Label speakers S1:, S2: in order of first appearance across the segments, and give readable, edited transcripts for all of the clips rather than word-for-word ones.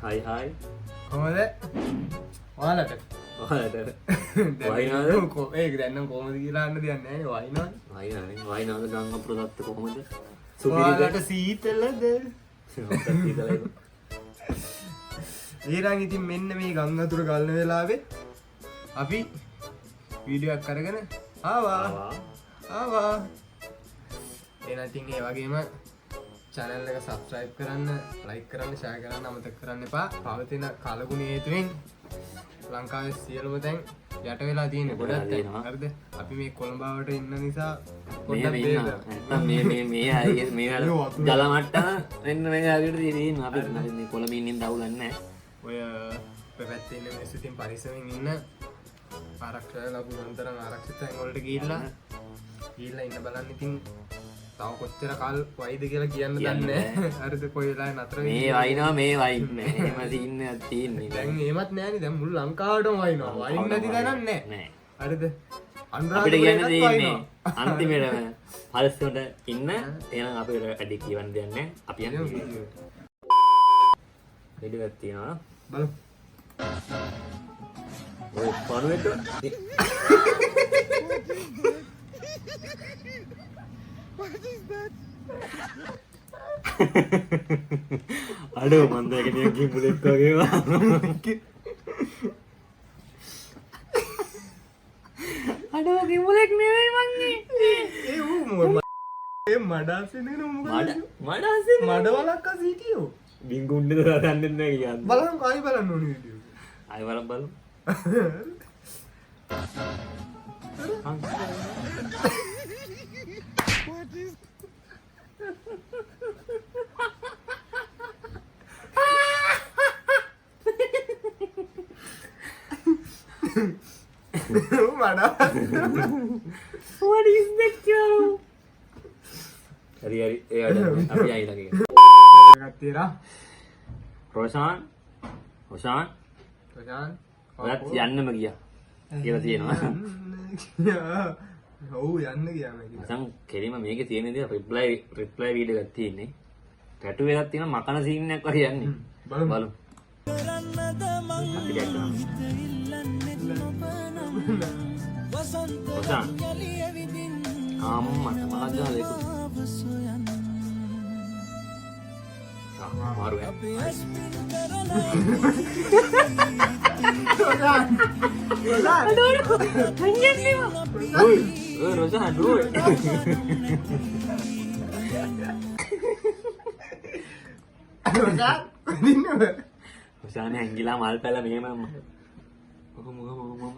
S1: හයි හයි.
S2: කොහමද? ඔයාලට
S1: ඔයාලට
S2: දැන්
S1: වහිනවද?
S2: ඒක දැන් නම් කොහමද කියලා අහන්න දෙයක් නැහැ නේ, වහිනවනේ.
S1: වහිනවනේ. වහිනවද ගම් වතුර තත්ත්ව කොහොමද? සුපිරිද?
S2: ඔයාලට සීතලද?
S1: ඔක්කොම සීතලයි.
S2: ඊළඟ ඉතින් මෙන්න මේ ගම් වතුර ගලන වෙලාවේ අපි වීඩියෝ එකක් අරගෙන ආවා.
S1: ආවා.
S2: ආවා. එහෙනම් ඉතින් ඒ වගේම channel එක subscribe කරන්න, like කරන්න, share කරන්න අමතක කරන්න එපා. පවතින කලගුණ හේතුවෙන් ලංකාවේ සියලුම තැන් යට වෙලා තියෙන
S1: යට
S2: ගොඩක්
S1: වෙලා
S2: තැන්.
S1: තියෙනවා.
S2: හරිද? අපි මේ කොළඹ ඉන්න නිසා
S1: මේ
S2: පොඩ්ඩක්
S1: මේ ඉන්නවා.
S2: බේරලා.
S1: නැත්තම් මේ මේ මේ හරියට මේ
S2: ඒ වතුර.
S1: ජල මට්ටම මෙන්න මේ හරියට තියෙනවා. අපි මේ කොළඹ ඉන්න දවුලක් නැහැ.
S2: ඔය අපේ පැත්තේ ඉන්න මිනිස්සු ඉතින් පරිස්සමෙන් ඉන්න, ආරක්ෂා ලැබුණ තරම් ආරක්ෂිත තැන් වලට ගිහිල්ලා ඉන්න බලන්න. ඉතින් තව කොච්චර කල් වයිද කියලා කියන්න
S1: කියන්න
S2: දන්නේ නැහැ. හරිද? කොයි වෙලාවෙ නතර වෙයිද
S1: මේ
S2: කියලා.
S1: වයින්නවා මේ වයින්නේ නැහැ. එහෙම සීන් එකක් තියෙන්නේ.
S2: දැන් එහෙමත් නෑනේ. දැන් මුළු ලංකාවටම වයින්නවා. වයින් නැති තැනක් නෑ.
S1: නෑ.
S2: හරිද?
S1: අපිට කියන්න
S2: අනුරාධපුරයටත්
S1: තියෙන්නේ
S2: වයින්නවා.
S1: අන්තිමේටම පරිස්සමට ඉන්න. එහෙනම් අපිට වැඩි කියවන්න දෙයක් නෑ. අපි යන්න
S2: වීඩියෝ එකට.
S1: වීඩියෝ එකක් තියෙනවා.
S2: බලමු.
S1: ඔය පණුවෙක් අඩෝ මන් දැක නිකන් කිඹුලෙක් වගේ වා. අඩෝ කිඹුලෙක් නෙවෙයි මං
S2: ඒ ඌ ඒ මඩ අස්සේ ඉඳගෙන ඌ මොකද
S1: මඩ
S2: හිටියෝ?
S1: මඩ අස්සේ
S2: මඩ වලක් අස්සේ හිටියෝ.
S1: බින්ගුණ්ඩේ දන්නේ නැහැ කියන්නේ.
S2: බලන්න ආයි බලන්න ඕනේ වීඩියෝ එක.
S1: ආයෙ බලමු බලමු.
S2: ඌ මඩ
S1: What is that කියලා? හරි හරි ඒ වැඩ අපි ආයෙ ළඟ.
S2: එකක් තියෙනවා.
S1: රොෂාන් රොෂාන්
S2: ප්‍රශාන්
S1: ඔයත් යන්නම ගියා කියලා තියෙනවා.
S2: ඔව් යන්න ගියා මම කියලා.
S1: මචං කෙලිම මේකේ තියෙන දේ රිප්ලයි රිප්ලයි වීඩියෝ එකක් තියෙන්නේ. ටැටු එකක් තියෙන මකන සීන් එකක් වගේ යන්නේ.
S2: බලමු.
S1: බලමු. අපි දැක්කා. රොෂාන් අම්මට මලක් ගහලා ඒක. මාරු ඈ.
S2: ප්‍රශාන් ප්‍රශාන්
S1: ඔයි ඔය රොෂාන් ඔයි.
S2: ප්‍රශාන් ඉන්නව.
S1: රොෂාන් හැංගිලා මල් පැල මෙහෙම ඔහොම ඔහොම ඔහොම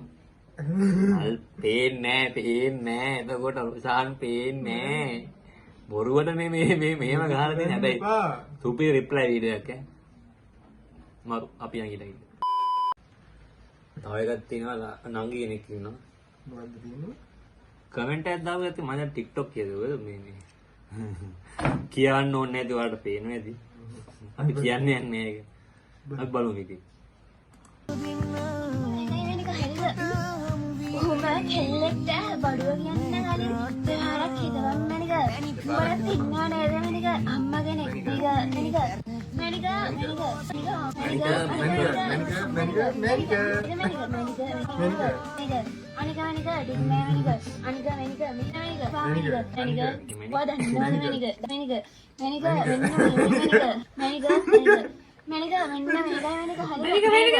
S1: මල් පේන්නේ නෑ පේන්නේ නෑ. එතකොට රොෂාන් පේන්නේ නෑ. බොරුවට මේ මේ මේ මෙහෙම ගහලා තියෙන හැබැයි
S2: එපා.
S1: සුපිරි රිප්ලයි වීඩියෝ එකක් ඈ. මරු අපි යන් ඊළඟට. තව එකක් තියෙනවා නංගි කෙනෙක් ඉන්නවා.
S2: මොකද්ද තියෙන්නේ?
S1: කමෙන්ට් එකක් දාපු ඇත්ත මම දැන් TikTok කියද මේ මේ කියන්න ඕනේ නැති ඔයාලට පේනවා ඇති. අපි කියන්නේ යන්නේ ඒක. අපි බලමු ඉතින්.
S3: මේක හරිද? කොහොම කෙල්ලෙක්ට බඩුව කියන්න කලින් දෙපාරක් හිතවන් මැනික. උඹලත් ඉන්නව නේද මැනික? අම්මා කෙනෙක් ටික මැනික. මැනික මැනික මැනික
S2: මැනික මැනික මැනික
S3: මැනික මැනික මැනික අනික මැනික ටික මැනික අනික මැනික මෙන්න මැනික මැනික මැනික ඔයා දන්නවද මැනික මැනික මැනික මෙන්න මැනික මැනික මැනික මැනික මෙන්න මේකයි මැනික හරි මැනික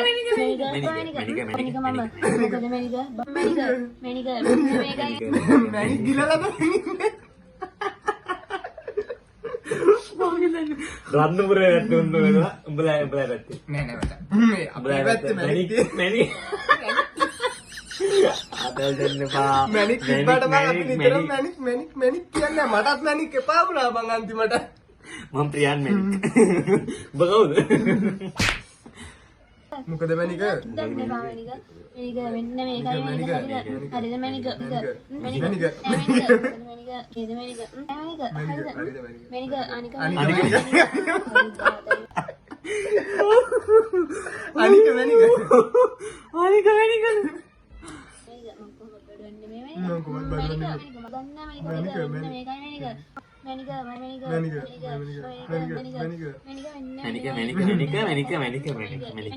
S3: මැනික මැනික මැනික මැනික මම මොකද මැනික මැනික මැනික මෙන්න මේකයි
S2: මැනික් ගිලලා බලන්න.
S1: රත්නපුරේ පැත්තේ උන්න වෙනවා. උඹලා උඹලා පැත්තේ.
S2: නෑ නෑ මචං. මේ අපේ
S1: උඹලා
S2: පැත්තේ මැනික්
S1: මැනික් මැනික් අතල් දෙන්න එපා.
S2: මැනික් තිබ්බට බං අපි නිතරම මැනික් මැනික් මැනික් කියන්නේ මටත් මැනික් එපා වුණා බං අන්තිමට.
S1: මම ප්‍රියන් මැනික්. උඹ කවුද?
S2: මොකද මැනික?
S3: දන්න එපා මැනික මැනික මෙන්න මේකයි මැනික හරිද හරිද මැනික මැනික
S2: මැනික.
S3: මැනික මැනික නේද මැනික මැනික හරිද
S2: හරිද මැනික?
S3: මැනික අනික
S2: අනික
S3: මැනික
S2: අනික මැනික.
S1: අනික මැනික.
S3: මම කොහොමද බඩුවන්නේ මේ
S2: මම කොහොමද බඩුවන්නේ?
S3: මැනික මම දන්න මැනික
S2: මැනික,
S3: මෙන්න මේකයි මැනික මැනික මැනික
S2: මැනික,
S3: මැනික
S2: මැනික
S3: මැනික
S1: මැනික මැනික මැනික මැනික මැනික මැනික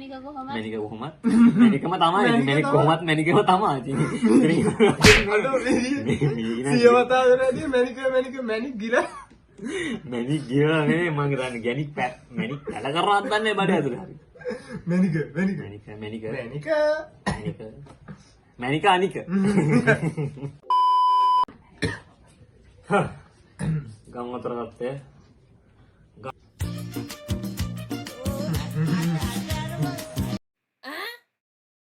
S3: මැනික කොහොමද
S1: මැනික කොහොමත් මැනිකම තමයි ඉතින් මැනික කොහොමත් මැනිකම තමයි ඉතින්.
S2: අඩෝ සිය වතාවකදී මැනික මැනික මැනික් ගිලා
S1: මැනික් ගිරලා නෙමෙයි මං හිතන්නේ ගැනික් මැනික් පැල කරනවත් දන්නේ බඩ ඇතුලේ හරි.
S2: මැනික මැනික
S1: මැනික මැනික
S2: මැනික
S1: මැනික මැනික අනික ගම් වතුර තත්ත්වය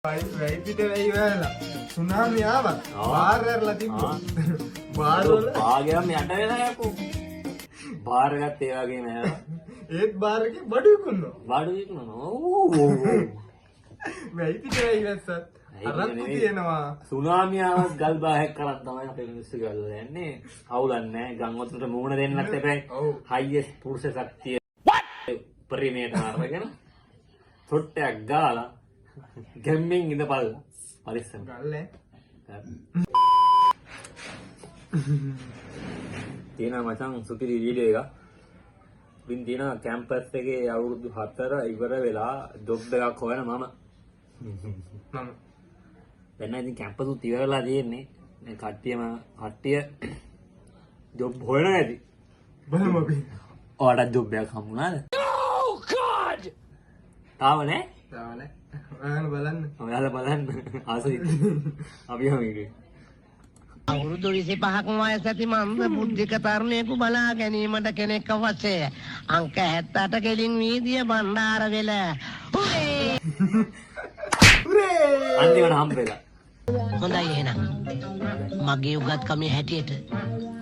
S2: වැයි පිට වැයි වැහලා සුනාමි ආවා බාර් ඇරලා තිබ්බා. බාර් වල
S1: පාගයම යට වෙලා යකෝ. බාර් එකත් ඒ වගේම යනවා.
S2: ඒත් බාර් එකේ බඩු විකුණනවා.
S1: බඩු විකුණනවා. ඔව් ඔව් ඔව්.
S2: වැයි පිට වැයි වැස්සත් අරක්කු තියෙනවා.
S1: සුනාමි ආවත් ගල් බාහයක් කරන් තමයි අපේ මිනිස්සු ගල්ලා යන්නේ. අවුලක් නැහැ. ගම් වතුරට මූණ දෙන්නත් එපා. හයියස්ට් පුරුෂ ශක්තිය පරිමේට අරගෙන තොට්ටයක් ගාලා ගැම්මෙන් ඉඳපල්ලා. පරිස්සම.
S2: ගල් ඈ.
S1: තියෙනවා මචං සුපිරි වීඩියෝ එකක්. ඉතින් තියෙනවා කැම්පස් එකේ අවුරුදු 4 ඉවර වෙලා ජොබ් එකක් හොයන මම.
S2: මම
S1: දැන් නම් ඉතින් කැම්පස් උත් ඉවර වෙලා තියෙන්නේ. මේ කට්ටියම කට්ටිය ජොබ් හොයන ඇති.
S2: බලමු අපි.
S1: ඔයාලට ජොබ් එකක් හම්බුණාද? Oh God! තාම නෑ?
S2: තාම නෑ. ඔයාලා බලන්න.
S1: ඔයාලා බලන්න. ආසයි. අපි හැම වීඩියෝ.
S4: අවුරුදු 25ක් වයස ඇති මන්ද බුද්ධික තරුණයෙකු බලා ගැනීමට කෙනෙක් අවශ්‍යය. අංක 78 කෙලින් වීදිය බණ්ඩාරවෙල. හුරේ!
S2: හුරේ!
S1: අන්තිමට හම්බ වෙලා.
S4: හොඳයි එහෙනම්. මගේ උගත්කමේ හැටියට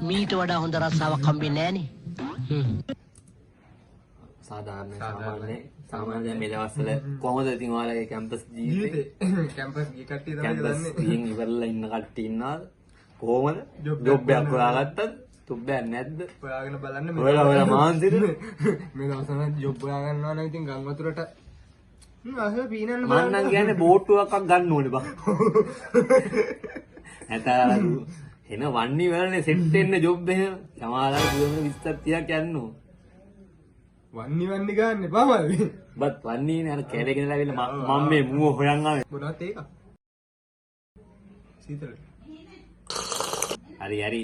S4: මීට වඩා හොඳ රස්සාවක් හම්බෙන්නේ නෑනේ.
S1: සාධාරණ සාමාන්‍ය සාමාන්‍ය දැන් මේ දවස්වල කොහොමද ඉතින් ඔයාලගේ කැම්පස් ජීවිතේ?
S2: කැම්පස් ගිය කට්ටිය තමයි
S1: කැම්පස්
S2: දන්නේ.
S1: ගිහින් ඉවරලා ඉන්න කට්ටිය ඉන්නවද? කොහොමද?
S2: ජොබ්
S1: ජොබ් එකක් හොයාගත්තද? ජොබ් එකක් නැද්ද?
S2: හොයාගෙන බලන්න
S1: ඔයාලා ඔයාලා මහන්සිද?
S2: මේ දවස්වල ජොබ් හොයා ගන්නවා නම් ඉතින් ගම් වතුරට අහ පීනන්න
S1: මං නම් කියන්නේ බෝට්ටුවක් ගන්න ඕනේ බං. නැත්නම් එන වන්නි වලනේ සෙට් වෙන්න ජොබ් එහෙම. සමහරවල් කිලෝමීටර් 20ක් 30ක් යන්න ඕන.
S2: වන්නි වන්නි ගන්න එපා මල්ලි.
S1: බත් වන්නේ නේ අර කැලේ ගෙනලා ඇවිල්ලා මම මේ මුව හොයන් ආවේ.
S2: මොනවද ඒක? සීතල.
S1: හරි හරි.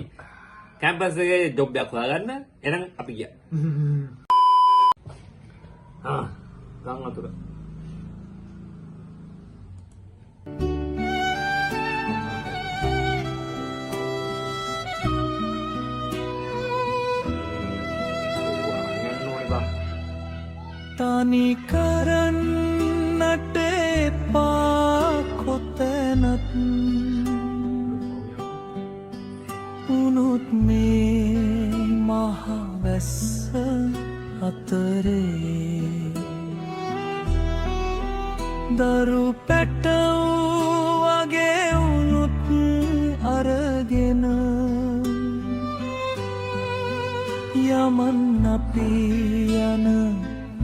S1: කැම්පස් එකේ ජොබ් එකක් හොයාගන්න. එහෙනම් අපි ගියා. ආ ගම් වතුර. යන්න ඕනේ බං.
S5: තනි කරන්නට එපා කොතැනත් උනුත් මේ මහ වැස්ස අතරේ දරු පැටව් වගේ උනුත් අරගෙන යමන් අපි යන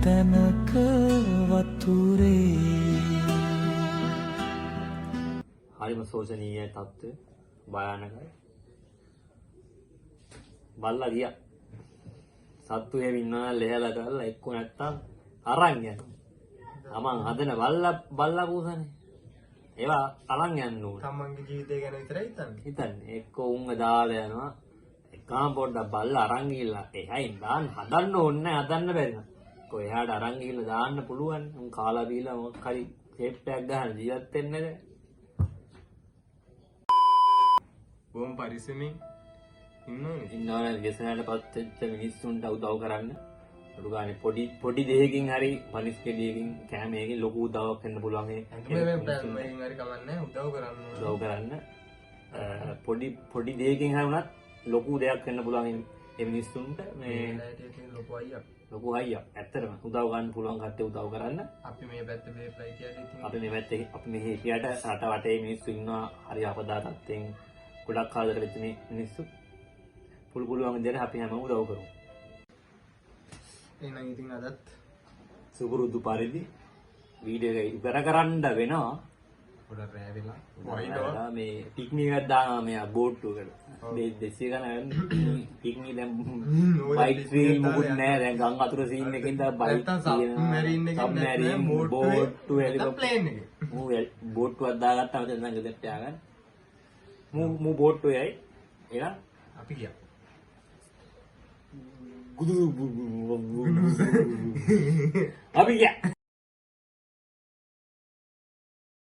S5: තැනක වතුරේ.
S1: හරිම ශෝචනීය තත්ත්වය, භයානකයි. බල්ලා ගියා. සත්තු එහෙම ඉන්නවා නම් ලෙහලා කරලා එක්ක නැත්තම් අරන් යනවා. තමන් හදන බල්ලා බල්ලා පූසනේ. ඒවා අරන් යන්න ඕනේ.
S2: තමන්ගේ ජීවිතය ගැන විතරයි හිතන්නේ.
S1: හිතන්නේ එක්ක උන්ව දාලා යනවා. එකම පොඩ්ඩක් බල්ලා අරන් ගිහිල්ලා එහයින් දාන්න හදන්න ඕනේ නෑ, හදන්න බැරි නම්. එක්ක එහාට අරන් ගිහිල්ලා දාන්න පුළුවන්. උන් කාලා බීලා මොකක් හරි ෂේප් එකක් ගහන ජීවත් වෙන්න බෑ.
S2: බොහොම පරිස්සමෙන් ඉන්න ඕනේ.
S1: ඉන්නවනේ ව්‍යසනයට පත් වෙච්ච මිනිස්සුන්ට උදව් කරන්න. අඩු ගානේ පොඩි පොඩි දෙයකින් හරි පනිස් කෙඩියකින් කෑමයකින් ලොකු උදව්වක් වෙන්න පුළුවන්. ඒ
S2: ඇඳුම මේ හරි කමන්නේ උදව් කරන්න ඕනේ.
S1: උදව් කරන්න. පොඩි පොඩි දෙයකින් හරි වුණත් ලොකු දෙයක් වෙන්න පුළුවන් ඒ මිනිස්සුන්ට. මේ
S2: ලොකු අයියක්.
S1: ලොකු අයියක්. ඇත්තටම උදව් ගන්න පුළුවන් කට්ටිය උදව් කරන්න.
S2: අපි මේ පැත්තේ බේරලා හිටියට ඉතින්
S1: අපි මේ පැත්තේ අපි මෙහි හිටියට රට වටේ මිනිස්සු ඉන්නවා හරි අපදා තත්ත්වයෙන් ගොඩක් කාලයකට වෙච්ච මේ මිනිස්සු පුළුවන් විදිහට අපි හැමෝම උදව් කරමු.
S2: එහෙනම් ඉතින් අදත්
S1: සුපුරුදු පරිදි වීඩියෝ එක ඉවර කරන්න වෙනවා.
S2: පොඩක් රෑ වෙලා. වයින්නවා.
S1: මේ පික්නික් එකක් දානවා මෙයා බෝට්ටුවකට. 200 ගණන් පික්නික් දැන්
S2: ඔය
S1: බයික්
S2: පික්නික්
S1: සීන් මොකුත්
S2: දාලා
S1: නෑ. දැන් ගම් වතුර සීන් එකකින් දා බයික්
S2: නැත්තම් සබ්මැරීන් එකෙන්,
S1: සබ්මැරීන්,
S2: නැත්නම්
S1: බෝට්ටු,
S2: නැත්තම්
S1: හෙලිකොප්ටර්.
S2: ප්ලේන් එකේ.
S1: මූ බෝට්ටුවක් දාගත්තාම දැන් නම් ගෙදරට ය아가න්න. මූ මූ බෝට්ටුව යයි. එහෙනම්
S2: අපි ගියා.
S1: අපි ගියා.